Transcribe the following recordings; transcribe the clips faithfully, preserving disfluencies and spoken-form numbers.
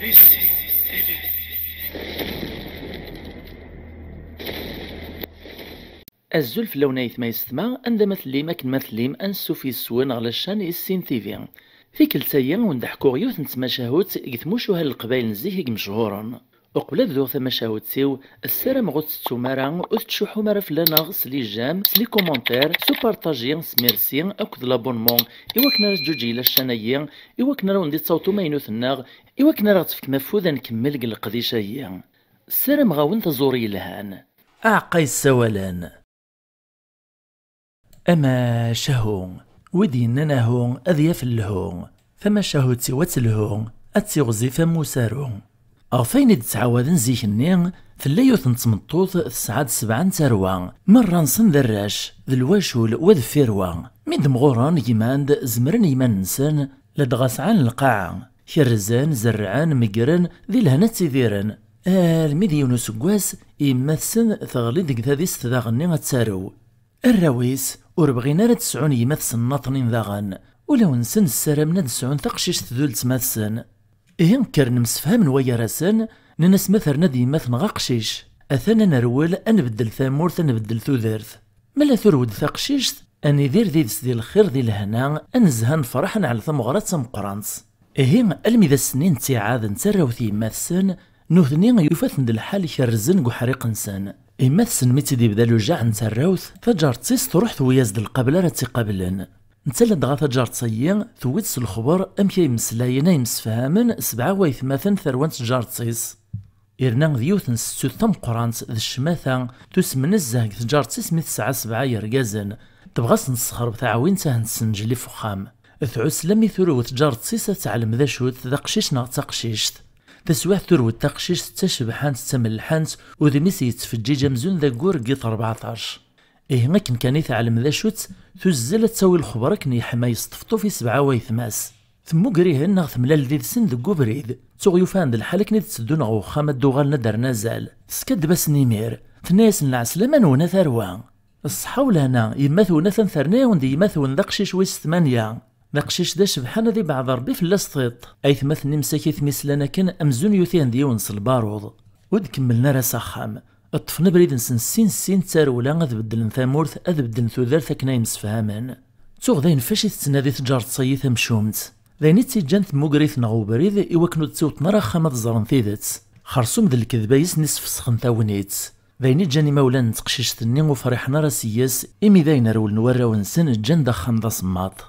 Azul fell-awen ayetma yessetma, anda ma tellim, akken ma tellim, ansuf yes-wen ɣer la chaîne Issin T V. Tikkelt-agi, wen-d-ḥkuɣ yiwet n tmacahut deg tmucuha n Leqbayel n zik i imechuren. Uqbel ad bduɣ tamacahut-iw, ssarameɣ ur tettettum ara, ur tettcuḥḥum ara fell-aneɣ s les j'aime, s les commentaires, s upartaji, s merci akked l'abonnement, i wakken ara teǧǧuǧeg la chaîne-agi, i wakken ara wen-d-ittaweḍ umaynut-nneɣ, i wakken ara ɣ-tefkem afud ad nkemmel deg leqdic-agi. Ssarameɣ-awen taẓuri yelhan. Aɛeqqa yessawalen. Amacahu, wid yennan ahu ad yaf lhu, tamacahut-iw ad telhu, ad tiɣzif am usaru. Ɣef wayen i d-ttɛawaden zik-nni, tella yiwet n tmeṭṭut tesɛa-d sebɛa n tarwa, merra-nsen d arrac, d lwacul wa deffir wa. Mi d-mɣuren gman-d, zemren i yiman-nsen, ladɣa sɛan lqaɛa, kerrzen, zerrɛen, meggren, di lehna ttidiren, armi d yiwen useggas, yemma-tsen teɣli deg tadist daɣenni ad tarew. Arraw-is ur bɣin ara ad sɛun gma-tsen nnaṭnin daɣen, ulawen-nsen ssaramen ad sɛun taqcict d uletma-tsen. Ihi kkren msefhamen waygar-asen, nnan-as ma terna-d yemma-tneɣ aqcic, atan ad nerwel ad nbeddel tamurt, ad nbeddel tudert. Ma la turew-d taqcict, ad nidir did-s di lxir di lehna, ad nezha nefreḥ ad neɛl tameɣra d tameqqrant. Ihi almi d ass-nni n ttiɛad n tarrawt yemma-tsen, nutni yufa-ten-d lḥal kerrzen deg uḥriq-nsen. Yemma-tsen mi tt-id-ibda lujaɛ n tarrawt, taǧaret-is truḥ tewwi-as-d lqabel ara tt-iqablen. Netta ladɣa taǧaret-ayi tewwi-d s lexber amek ay mmeslayen ay msefhamen sebɛa waytmaten tarwa n tǧaret-is. Yerna d yiwet n settut tameqqrant d ccmata, tusem nezzeh deg tǧaret-is mi tesɛa sebɛa yergazen, tebɣa ad sen-tessexreb taɛwint ad ten-tessenǧel i wexxam. Tɛuss lammi turew tǧaret-is ad teɛlem d acu-t d aqcic neɣ d taqcict. Taswiɛt turew-d taqcict d tacebḥant d tamelḥant, udem-is yettfeǧǧiǧ amzun d aggur deg yiṭ rbeɛṭac. Ihi akken kan i teɛlem d acu-tt, tuzzel ad tawi lexber akken yeḥma yesṭefṭuf i sebɛa waytma-s. Temmuger-ihen neɣ temlal did-sen deg ubrid. Tuɣ yufa-hen d lḥal akken i d-tteddun ɣer uxxam ad d-uɣalen ad d-rren azal. Teskaddeb-asen imir. Tenna-yasen: "Lɛeslama-nwen a tarwa. Ṣṣeḥḥa u lehna, yemma-twen atan terna-yawen-d yemma-twen d aqcic wis tmanya. D aqcic d acebḥan, ad ibeɛɛed Rebbi fell-as tiṭ." Aytmaten-nni msakit mi slan akken, amzun yuti-hen-d yiwen s lbaruḍ. Ur d-kemmlen ara s axxam. Ṭṭfen abrid-nsen sin sin d tarewla, ad beddlen tamurt, ad beddlen tudert akken ay msefhamen. Tuɣ dayen fac i tettnadi tǧaret-ayi tamcumt. D ayen i tt-iǧǧan temmuger-iten ɣer ubrid i wakken ur d-ttewṭen ara axxam ad ẓren tidet. Xersum d lkedba i sen-isfesxen tagnit. D ayen iǧǧan imawlan n teqcict-nni ur friḥen ara seg-s, imi d ayen rewlen warraw-nsen ǧǧan-d axxam d asemmaḍ.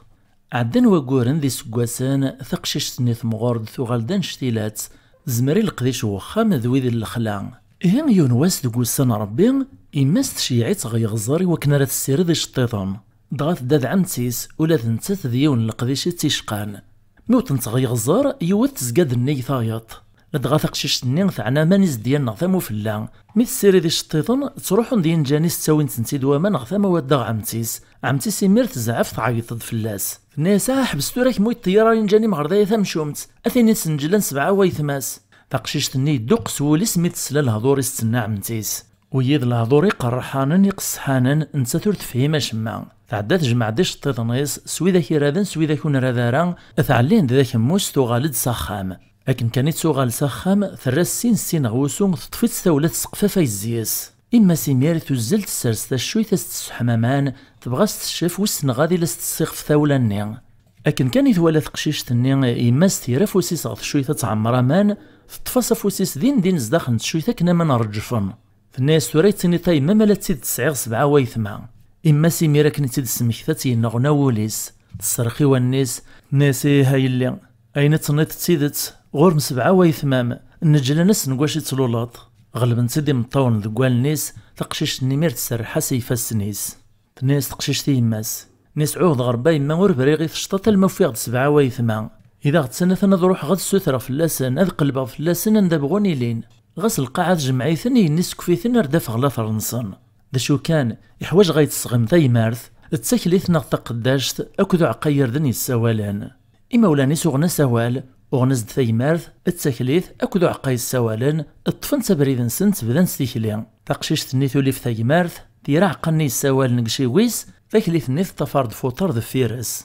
Ɛeddan wagguren d iseggasen, taqcict-nni temɣer-d tuɣal d annect-ilatt, tezmer i leqdic n wexxam d wid n lexla. Ihi yiwen wass deg wussan n Rebbi, yemma-s tceyyeɛ-itt ɣer yeɣẓer i wakken ara tessired iceṭṭiḍen. Dɣa tedda d ɛemti-s, ula d nettat d yiwen n leqdic i tt-icqan. Mi wwḍent ɣer yeɣẓer, yiwet tezga-d nnig tayeḍ. Ladɣa taqcict-nni teɛna aman izedyan neɣ tamufella. Mi tessirid iceṭṭiḍen, ttruḥun-d yinǧan-is ttawin-tent-id waman ɣer tama wadda ɣer ɛemti-s. Ɛemti-s imir tezɛef, tɛeyyeḍ-d fell-as. Tenna-yas: "Ah, ḥbes tura, kemm ur yeṭṭi ara yinǧan-im ɣer daya tamcumt. A tin i d-snejlan sebɛa waytma-s." Taqcict-nni yedduqqes wul-is mi tesla lehdur-is tenna ɛemti-s. Wiyi d lehdur iqerḥanen, iqesḥanen, nettat ur tefhim acemma. Tɛedda tejmeɛ-d iceṭṭiḍen-is, s widak iraden, s widak ur nrad ara, tɛellin-d d akemmus, tuɣal-d s axxam. Akken kan i tuɣal s axxam, terra sin sin ɣer wusu, teṭṭef-itt tawla, tesseqfaf ayezzi-s. Imma-s imir tuzzel, tessers taccuyt, as-tesseḥma aman, tebɣa s-teccef, wissen ɣad ila s-tessixef tawla-nni. Akken kan i twala teqcict-nni yemma-s, tira afus-is ɣer teccuyt ad tɛemmer aman, teṭṭef-as afus-is din din zdaxel n teccuyt akken aman reǧfen. Tenna-yas: "Tura i ttiniḍ a yemma, ma la d tid tesɛiḍ sebɛa waytma." Imma-s imir akken i tt-id-tesmekta, tt-yenneɣna wul-is. Tesserx i wallen-is, tenna-yas: "Ih a yelli, ayen i d-tenniḍ d tidet, ɣur-m sebɛa waytma-m, nneǧlan-asen deg wacu i ttluleḍ." Ɣelben-tt-id imeṭṭawen deg wallen-is, taqcict-nni imir tserreḥ-as i ifassen-is. Tenna-yas teqcict i yemma-s: "Nni-s ɛuhdeɣ Rebbi a yemma, ur briɣ i tecṭaṭ alma ufiɣ-d sebɛa waytma. I d aɣ-ttnatan ad ruḥeɣ ad ssutreɣ fell-asen, ad qelbeɣ fell-asen anda bɣun ilin. Ɣas lqaɛa tjemɛ-iten, yenni sekf-iten ar d-afeɣ later-nsen. D acu kan, iḥwaǧ ɣa yi-tesɣim taymart, d taklit neɣ taqeddact, akked uɛeqqa irden yessawalen." Imawlan-is uɣen-as awal, uɣen-as-d taymart, d taklit, akked uɛeqqa yessawalen, ṭṭfen-tt abrid-nsent, bdan s tikli. Taqcict-nni tulif taymart, tira aɛeqqa-nni yessawalen deg iciwi-s, taklit-nni teṭṭafar-d fuṭer deffir-s.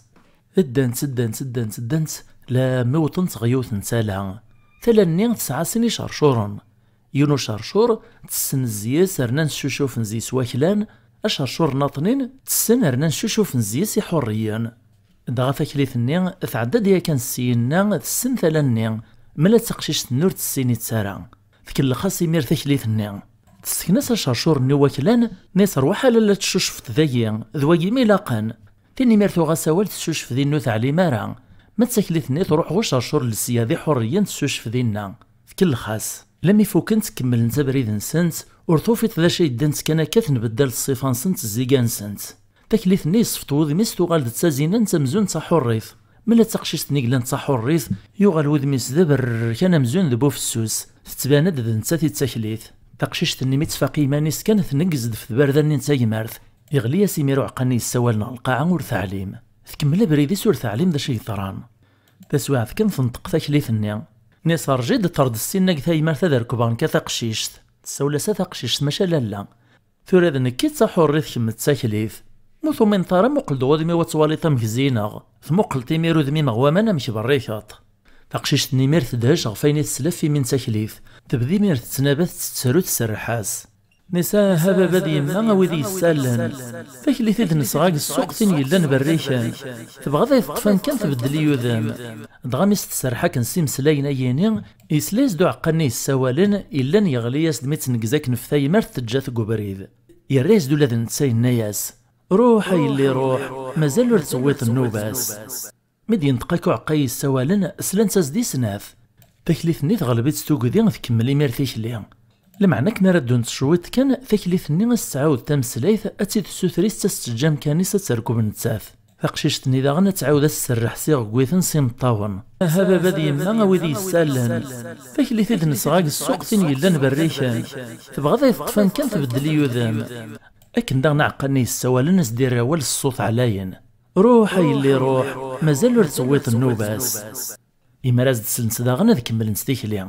Ddant, ddant, ddant, ddant, lammi wwḍent ɣer yiwet n tala. Tala-nni tesɛa sin icercuren. Yiwen ucercur tessen zzis rnan ccucufen zzis waklan, acercur nnaṭnin tessen rnan ccucufen zzis iḥurriyen. Dɣa taklit-nni tɛedda-d yakan s yinna tessen tala-nni, mela d taqcict-nni ur tessin-itt ara. Tkellex-as imir taklit-nni. Tesken-as acercur-nni waklan, nni-as: "Rwaḥ a lalla teccucfeḍ dagi, d wagi mi ilaqen." Tin imir tuɣ-as awal teccucef din ur teɛlim ara. Ma d taklit-nni truḥ ɣer ucercur n lesya d iḥurriyen teccucef dinna. Tkellex-as. Lammi fukkent kemmlent abrid-nsent, ur tufiḍ d acu ay ddant kan akka tenbeddal ṣṣifa-nsent zziga-nsent. Taklit-nni yessefṭ wudem-is tuɣal d tazinant amzun d taḥurrit. Mela d taqcict-nni yellan d taḥurrit, yuɣal wudem-is d aberrkan amzun d bufessus. Tettban-d d nettat i d taklit. Taqcict-nni mi tfaq iman-is kan tneggez-d ɣef tbarda-nni n tagmert. Iɣli-as imir uɛeqqa-nni yessawalen ɣer lqaɛa ur teɛlim. Tkemmel abrid-is ur teɛlim d acu yeḍran. Taswiɛt kan tenṭeq taklit-nni. Nni-as: "Rǧi-d ṭṭer-d ssinna deg taymart ad rekbeɣ nekk a taqcict." Tessawel-as: "A taqcict, maca lalla. Tura d nekk i d taḥurrit, kemm d taklit. Ma ur tumineḍ ara, muqel-d ɣudem-iw ad twaliḍ amek zzineɣ." Tmuqel-t imir udem-im ɣer waman amek berrikeḍ. Taqcict-nni imir tedhec ɣef wayen i tesla ɣef imi n taklit. Tebda imir tettnaba tettru tserreḥ-as. Nni-as: "Ah, a baba d yemma, a wid yessallen. Taklit i d-nesɣa deg ssuq, tin yellan berriken. Tebɣa ad ay-teṭṭef amkan tbeddel i udem." Dɣa mi s-tserreḥ akken s imeslayen ayini, yesla-as-d uɛeqqa-nni yessawalen, yellan yeɣli-as-d mi tneggez akken ɣef taymart teǧǧa-t deg ubrid. Yerra-as-d ula d netta yenna-as: "Ruḥ a yelli ruḥ, mazal ur tewwiḍ nnuba-s." Mi d-yenṭeq akk uɛeqqa yessawalen, slant-as-d i snat. Taklit-nni teɣleb-itt tugdi, tkemmel imir tikli. Lameɛna akken ara ddunt cwiṭ kan, taklit-nni ad s-tɛawed tameslayt, ad tt-id-tessuter i s-tt-teǧǧa amkan-is ad terkeb nettat. Taqcict-nni daɣen ad tɛawed ad s-tserreḥ s iɣegwiten s imeṭṭawen. "Ah, a baba d yemma, a wid yessallen. Taklit i d-nesɣa deg ssuq, tin yellan berriken. Tebɣa ad ay-teṭṭef amkan tbeddel i udem." Akken daɣen aɛeqqa-nni yessawalen as-d-irra awal s ṣṣut ɛlayen: "Ruḥ a yelli ruḥ, mazal ur tewwiḍ nnuba-s." Imir as-d-sellent daɣen ad kemmlent tikli.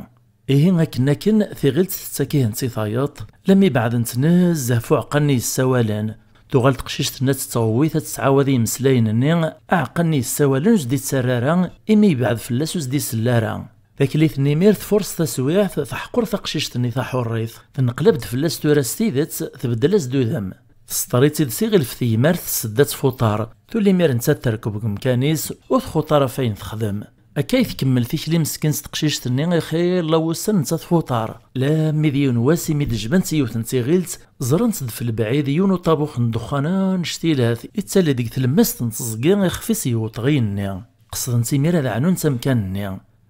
Ihi akken akken tiɣilt tettak-ihent i tayeḍ, lammi beɛdent nezzeh ɣef uɛeqqa-nni yessawalen. Tuɣal teqcict-nni ad tettɣewwit ad tettɛawad i yimeslayen-nni, aɛeqqa-nni yessawalen ur s-d-ittarra ara, imi yebɛed fell-as ur s-d-isell ara. Taklit-nni imir tfurṣ taswiɛt, teḥqer taqcict-nni taḥurrit. Tenqlab-d fell-as tura s tidet, tbeddel-as-d udem. Tesṭer-itt-id s iɣilef tegmert, tessedda-tt f uṭar. Tuli imir nettat terkeb deg umkan-is, ur txuṭ ara ɣef wayen texdem. Akka ay tkemmel tikli meskint teqcict-nni ixilla wussan nettat f uṭar. Lammi d yiwen wass imi d-jbant yiwet n tiɣilt, ẓrant-d f lebɛid yiwen uṭabux n ddexxan annect-ilat, ittali deg tlemmast n teẓgi ixef-is yewweḍ ɣer yigenni. Qesdent imir ad ɛnunt amkan-nni.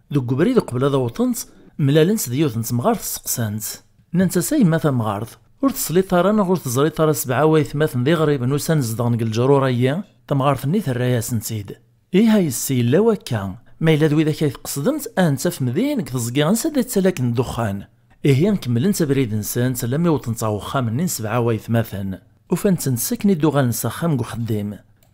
Deg ubrid uqbel ad awḍent, mlalent d yiwet n temɣart steqsant. Nnant-as: "A yemma tamɣart, ur tesliḍ ara neɣ ur teẓriḍ ara sebɛa waytmaten d iɣriben usan zedɣen deg leǧrur-agi?" Tamɣart-nni terra-yasent-id: "Ih a yessi, yella wakka. Ma yella d widak ay tqesdemt, ad ten-tafem din deg teẓgi ansa d-ittalaken ddexxan." Ihi kemmlent abrid-nsent lammi wwḍent ɣer uxxam-nni n sebɛa waytmaten. Ufan-tent sakken i d-uɣalen s axxam deg uxeddim.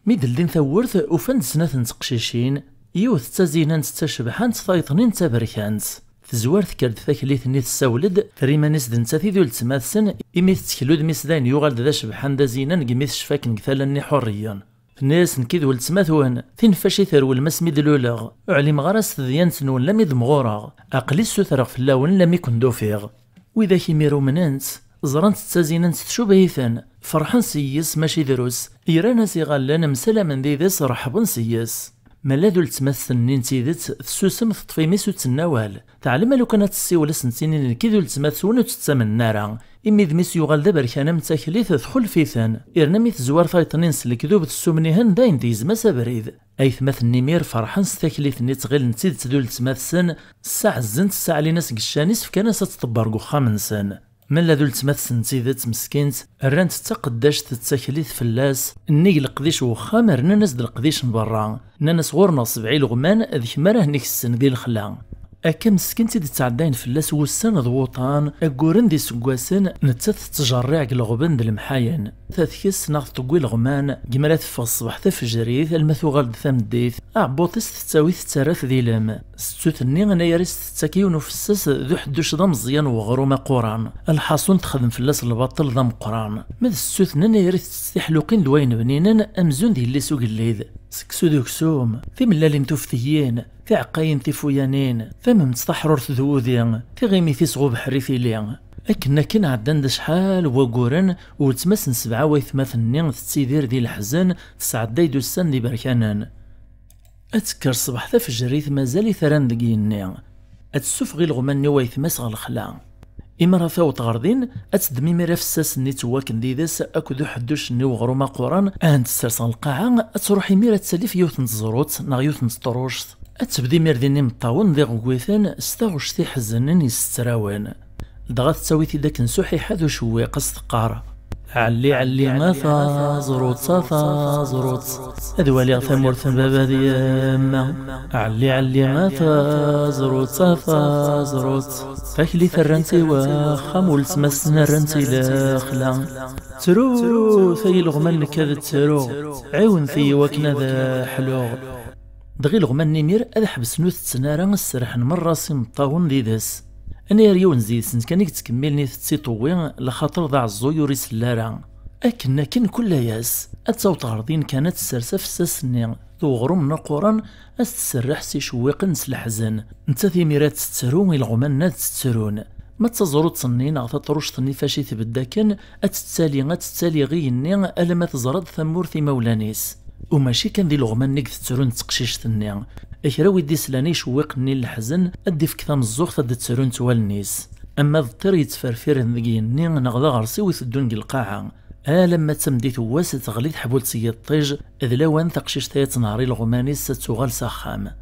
Mi d-ldin tawwurt, ufan-d snat n teqcicin, yiwet d tazinant d tacebḥant, tayeḍ-nni d taberkant. Tezwar tekker-d taklit-nni tessawel-d, terra iman-is d nettat i d uletma-tsen, imi tettkel udem-is d ayen yuɣal-d d acebḥan d azinan deg mi tecfa akken deg tala-nni ḥurriyen. Tenna-yas: "Nekki d weltma-twen, tineffac i terwlem asmi d-luleɣ, ur ɛlimeɣ ara s tedyant-nwen lammi d-mɣureɣ. Aql-i ssutreɣ fell-awen lammi ken-d-ufiɣ." Widak imir umnen-tt, ẓran-tt d tazinant tcubh-iten, ferḥen s yes mačči drus, yerran-as iɣallen, msalamen did-s, reḥben s yes. Ma la d uletma-tsen-nni n tidet, tessusem, teṭṭef imi-s ur d-tenni awal. Teɛlem a lukan ad tessiwel ad sen-tini: "Nekki d uletma-twen ur tt-ttamnen ara." Imi d mi s-yuɣal d aberkan am taklit, txulef-iten. Irna mi tezwar tayeḍ-nni s lekdub, tessumnihen d ayen tegzem-as abrid. Aytmaten-nni imir ferḥen s taklit-nni, ttɣilen d tidet d uletma-tsen, ssaɛezzent, ssaɛlin-as deg ccan-is, fkan-as ad tḍebber deg uxxam-nsen. Ma la d uletma-tsen n tidet meskint, rrant d taqeddact d taklit fell-as, nnig leqdic n wexxam, rnan-as-d leqdic n berra. Nnan-as: "Ɣur-neɣ sebɛa ileɣman, d kemm ara hen-ikessen di lexla." Akka meskint i d-ttɛeddayen fell-as wussan d wuṭan, agguren d iseggasen, nettat tettjerriɛ deg leɣben d lemḥayen. Tetkes neɣ tṭewwi ileɣman, deg mi ara teffeɣ ṣṣbeḥ tafejrit, alma tuɣal-d tameddit, aɛebbuḍ-is tettawi tettarra-t d ilem. Settut-nni anayer i s-tettak yiwen ufessas d uḥedduc d ameẓyan n uɣrum aquran. Lḥaṣun texdem fell-as lbaṭel d ameqqran. Ma d settut-nni anayer i tettett tiḥluqin d wayen bninen amzun d yelli-s ugellid. Seksu d uksum, timellalin tuftiyin, tiɛeqqayin tifuyanin, tamemt taḥrurt d wudi, tiɣimit-is ɣ ubeḥri tili. Akken akken ɛeddan-d acḥal n wagguren, weltma-s n sebɛa waytmaten-nni tettidir di leḥzen, tesɛedday-d ussan d iberkanen. Ad tekker ṣṣbeḥ tafejrit mazal-it rran deg yigenni. Ad tessufeɣ ileɣman-nni waytma-s ɣer lexla. Imi ara taweḍ ɣer din, ad teddem imir afessas-nni ttwakken d ides akked uḥedduc-nni uɣrum aquran, ad ten-tessers ɣer lqaɛa, ad truḥ imir ad tali f yiwet n teẓrut neɣ yiwet n teṭruct. Ad tebdu imir din imeṭṭawen d iɣegwiten s taɣect iḥeznen yessettrawen. Dɣa tettawi-t-id akken s uḥiḥa d ucewwiq, as teqqar: "Ɛelli, ɛelli, a taẓrut, a taẓrut, ad waliɣ tamurt n baba d yemma. Ɛelli, ɛelli, a taẓrut, a taẓrut, taklit rrant i waxxam, weltma-s rrant i lexla. Ttrut ay ileɣman, nekk ad ttruɣ, ɛiwnet-iyi wakken ad ḥluɣ." Dɣa ileɣman n imir ad ḥebsen ur tetten ara, sserḥen merra s imeṭṭawen d ides. Anayer yiwen zi-sent kan i yettkemmilen itett iṭewwi, lxaṭer d aɛeẓẓuy ur isell ara. Akken akken kul ass, ad taweḍ ɣer din kan ad tessers afessas-nni d uɣrum-nni aquran, ad s-tserreḥ s icewwiqen s leḥzen. Nettat imir ad tettru, ileɣman ad ttrun. Ma d taẓrut-nni neɣ taṭruct-nni fac i tbedd akken, ad tettali, ad tettali igenni alamma teẓra-d tamurt imawlan-is. U mačči kan d ileɣman-nni i yettrun d teqcict-nni. Kra wi d-islan i icewwiqen-nni n leḥzen, ad d-ifk tameẓẓuɣt ad d-ttrun s wallen-is. Ama d ṭṭir yettferfiren deg yigenni neɣ d aɣersiw iteddun deg lqaɛa, alamma d tameddit n wass teɣli teḥbult seg yiṭij, d lawan taqcict-a ad tenher ileɣman-is ad tuɣal s axxam.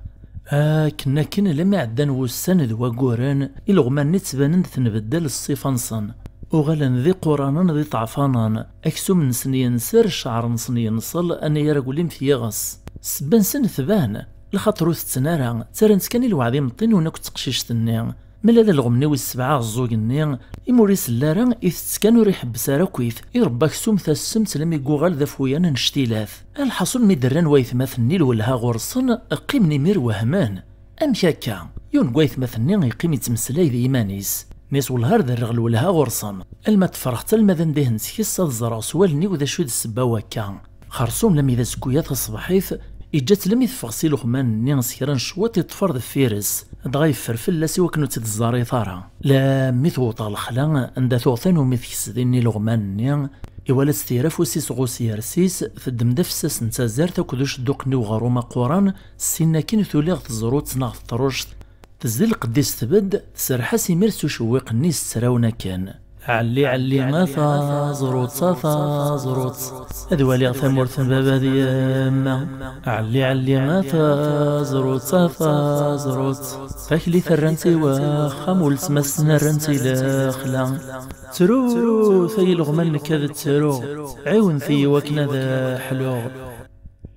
Akken akken, lami ɛeddan wussan d wagguren, ileɣman-nni ttbanen-d tenbeddal ṣṣifa-nsen. Uɣalen d iquranen d iṭeɛfanen, aksum-nsen yenser, ccɛer-nsen yenṣel, anayer aglim t-yiɣes. Ssebba-nsen tban, lxaṭer ur tetten ara, ttarran-tt kan i lweɛd imeṭṭi-nwen akked teqcict-nni. Mlal alɣem-nni wis sebɛa aɛeẓẓug-nni, imi ur isell ara, itett kan ur iḥebbes ara akkit, irebba aksum tassemt lami yuɣal d afuyan n cctilat. Lḥaṣun mi d-rran waytmaten-nni lwelha ɣur-sen, qqimen imir wehmen. Amek akka? Yiwen n waytmaten-nni yeqqim yettmeslay d yiman-is. Nni-as: "Wellah ar d-rreɣ lwelha ɣur-sen. Alma tefreḥ-tt alma d anda i hen-tekes ad ẓreɣ s wallen-iw d acu i d ssebba wakka." Xersum lami d azekku-ya taṣebḥit, iǧǧa-tt lami teffeɣ s ileɣman-nni s kra n cwiṭ iṭṭef ar deffir-s, dɣa yeffer fell-as i wakken ur tt-id-ẓẓarit ara. Lami tewweḍ ɣer lexla anda tuɣ tanumi tekes din ileɣman-nni, iwala-tt tira afus-is ɣus yers-is, teddem-d afessas n tazart akked ucedduq-nni uɣrum aquran, ssin akin tuli ɣer teẓrut neɣ teṭruct, tezdi lqedd-is tbedd, tserreḥ-as imir s ucewwiq-nni yessettrawen akken: "Ɛelli, ɛelli, a taẓrut, a taẓrut, ad waliɣ tamurt n baba d yemma. Ɛelli, ɛelli, a taẓrut, a taẓrut, taklit rrant i waxxam, weltma-s rrant i lexla. Ttrut ay ileɣman, nekk ad ttruɣ, ɛiwnet-iyi wakken ad ḥluɣ."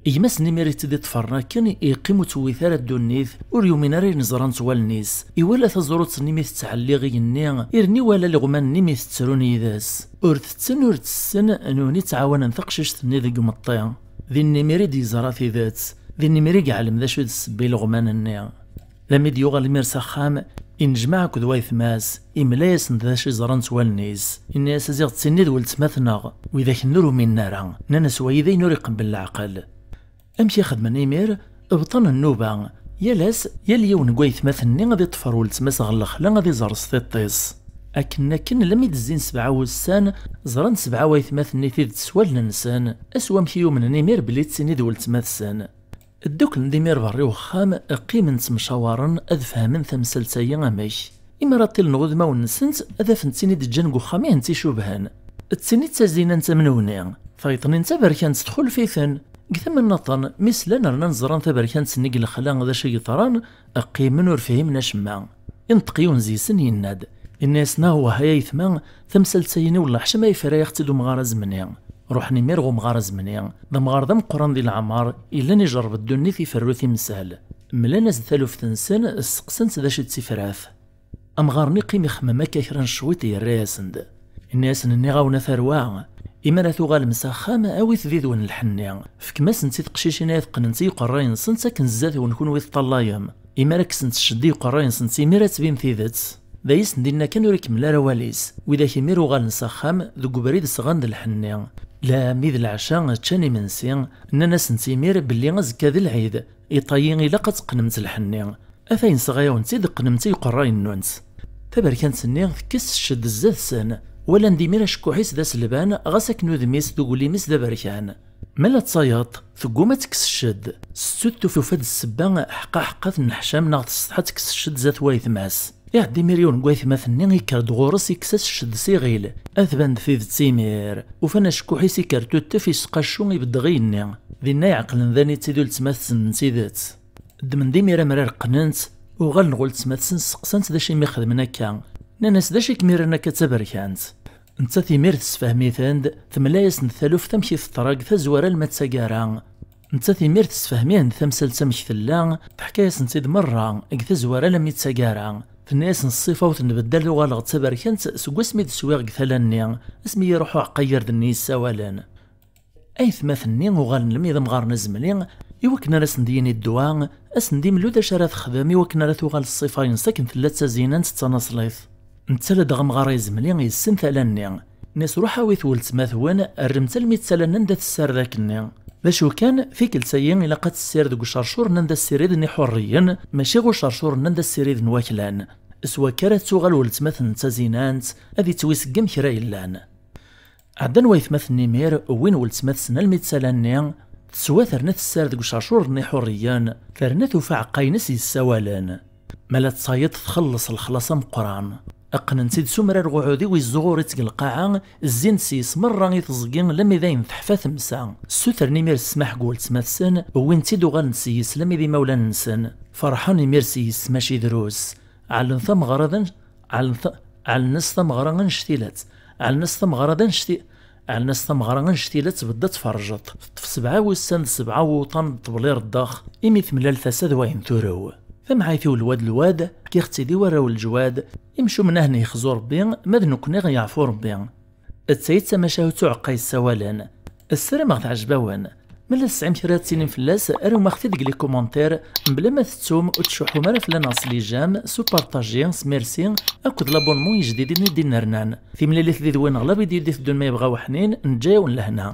Gma-s n imir i tt-id-iṭṭfaren akken, yeqqim ur tewwit ara ddunit, ur yumin ara ayen ẓrant wallen-is. Iwala taẓrut-nni mi tettɛelliɣ igenni, irni iwala ileɣman-nni mi tettrun yid-s. Ur tetten ur tessen, nuni ttɛawanen taqcict-nni deg imeṭṭi. Din imir i d-yeẓra tidet, din imir i yeɛlem d acu i d ssebba ileɣman-nni. Lami d-yuɣal imir s axxam, innejmaɛ akked waytma-s, imla-yasen-d d acu i ẓrant wallen-is. Inna-yas: "A ziɣ d tin i d weltma-tneɣ, widak-nni ur uminen ara." Nnan-as: "Wayi d ayen ur iqebbel leɛqel." Amek i xedmen imir? Bṭan nnuba. Yal ass, yal yiwen n waytmaten-nni ad iṭṭef ɣer weltma-s ɣer lexla ad iẓer s tiṭ-is. Akken akken, lami d-zzin sebɛa wussan, ẓran sebɛa waytmaten-nni tidet s wallen-nsen. Ass wamek i umnen imir belli d tin i d weltma-tsen. Dduklen d imir berra i wexxam, qqimen ttemcawaren ad fehmen tamsalt-agi amek. Imi ara ṭṭilen ɣ udmawen-nsent, ad afen d tin i d-ǧǧan deg uxxam i hent-icubhen. D tin i d tazinant am newni. Tayeḍ-nni n taberkant txulef-iten. Deg tama nniḍen, mi slan rnan ẓran taberkant-nni deg lexla d acu i yeḍran, qqimen ur fhimen acemma. Inṭeq yiwen zi-sen, yenna-d, inna-yasen: "Awah ay aytma, tamsalt-ayini wellah ḥcama yefra-yaɣ-tt-id umɣar azemni." Ruḥen imir ɣ umɣar azemni. D amɣar d ameqqran di leɛmer, yellan ijerreb ddunit, iferru timsal. Mlan-as-d taluft-nsen, steqsan-t d acu d tifrat. Amɣar-nni qqim ixemmem akka kra n cwiṭ, yerra-yasen-d. Inna-yasen: "Nniɣ-awen a tarwa, imi ara tuɣalem s axxam, awit did-wen lḥenni, fkem-asen-tt i teqcicin ay teqqnent i iqerray-nsent akken zdat-wen kunwi teṭṭallayem. Imi ara kksent cced i uqerray-nsent imir ad tbin tidet. D ay asen-d-inna kan ur ikemmel ara awal-is. Widak imir uɣalen s axxam, deg ubrid sɣan-d lḥenni. Lɛami d leɛca ččan imensi, nnan-asent imir belli azekka d lɛid, iṭayi ilaq ad teqqnemt lḥenni. Atayen sɣayawen-tt-id qqnemt i uqerray-nnunt. Taberkant-nni tekkes cced zdat-sen, walan-d imir acekkuḥ-is d aselban, ɣas akken udem-is d uglim-is d aberkan. Ma la d tayeḍ, tegguma ad tekkes cced. Settut tufa-d ssebba, ḥqa ḥqa tenneḥcam neɣ tessetḥa ad tekkes cced zdat wayetma-s. Iɛedda imir yiwen n waytmaten-nni, ikker-d ɣur-s, ikkes-as cced s iɣil. Ad tban-d tidet imir. Ufan acekkuḥ-is ikker tuttef, isqacu, ibedd ɣi-nni. Dinna iɛeqlen d aniti d ultma-tsen n tidet. Ddmen-d imir amrar qqnen-tt, uɣalen ɣur ultma-tsen, sseqsan-tt d acu imi xedmen akka. Nnan-as d acu i kem-irran akka d taberkant. Nettat imir tessefhem-iten-d, temla-yasen-d taluft amek i teḍra deg tazwara alma d taggara. Nettat imir tessefhem-ihen-d tamsalt amek tella, teḥka-yasen-tt-id merra deg tazwara almi d taggara. Tenna-yasen ṣṣifa ur tenbeddal, uɣaleɣ d taberkant seg wasmi d-swiɣ deg tala-nni, asmi i iruḥ uɛeqqa n yirden-nni yessawalen. Aytmaten-nni uɣalen lmi d amɣaren azemli, i wakken ara sen-d-yini ddwa, ad sen-d-imlu d acu ara texdem i wakken ara tuɣal ṣṣifa-ines akken tella d tazinant d tanaṣlit. Netta ladɣa amɣar izemli yessen tala-nni. Nni-as ruḥ awit weltma-twen, rremt almi d tala-nni anda tessared akkenni. D acu kan, tikkelt-ayi ilaq ad tessired deg ucercur-nni anda ssiriden iḥurriyen, mačči ɣ ucercur-nni anda ssiriden waklan. S wakka ara tuɣal weltma-twen d tazinant, ad ittwiseggem kra yellan. Ɛeddan waytmaten imir, wwin weltma-tsen almi d tala-nni, teswa terna tessar deg ucercur-nni iḥurriyen, terna tufa aɛeqqa-ines yessawalen. Ma la d tayeḍ txelleṣ lexlaṣ ameqqran. Qqnen-tt-id s umrar n uɛudiw izzuɣur-itt deg lqaɛa, zzin-d s-yes merra i teẓgi lammi d ayen teḥfa temsa. Ssutren imir ssmaḥ deg weltma-tsen, wwin-tt-id uɣalen s-yes lammi d imawlan-nsen. Ferḥen imir s-yes mačči drus. Ɛellen tameɣra d an-, ɛellen ta-, ɛellen-as tameɣra annect-ilat. Ɛellen-as tameɣra d annect-i-, ɛellen-as tameɣra annect-ilat tbedda tferrjeḍ. Teṭṭef sebɛa wussan d sebɛa wuṭan n ṭṭbel ireddaq, imi temlal tasa d wayen turew. Tamɛayt-iw lwad lwad, fkiɣ-tt-id i warraw n leǧwad, imcumen ahen yexzu Rebbi, ma d nekkni ɣ yeɛfu Rebbi. D tayi d tamacahut uɛeqqa yessawalen. Ssarameɣ teɛjeb-awen. Ma la tesɛim kra ad tinim fell-as, arum-aɣ-t-id deg les commentaires, mebla ma tettum, ur ttcuḥḥum ara fell-aneɣ s les j'aime, s upartaji, s merci, akked l'abonnement ijdiden i d-innernan. Timlilit did-wen ɣer la vidéo i d-iteddun ma yebɣa uḥnin, neǧǧa-yawen lehna.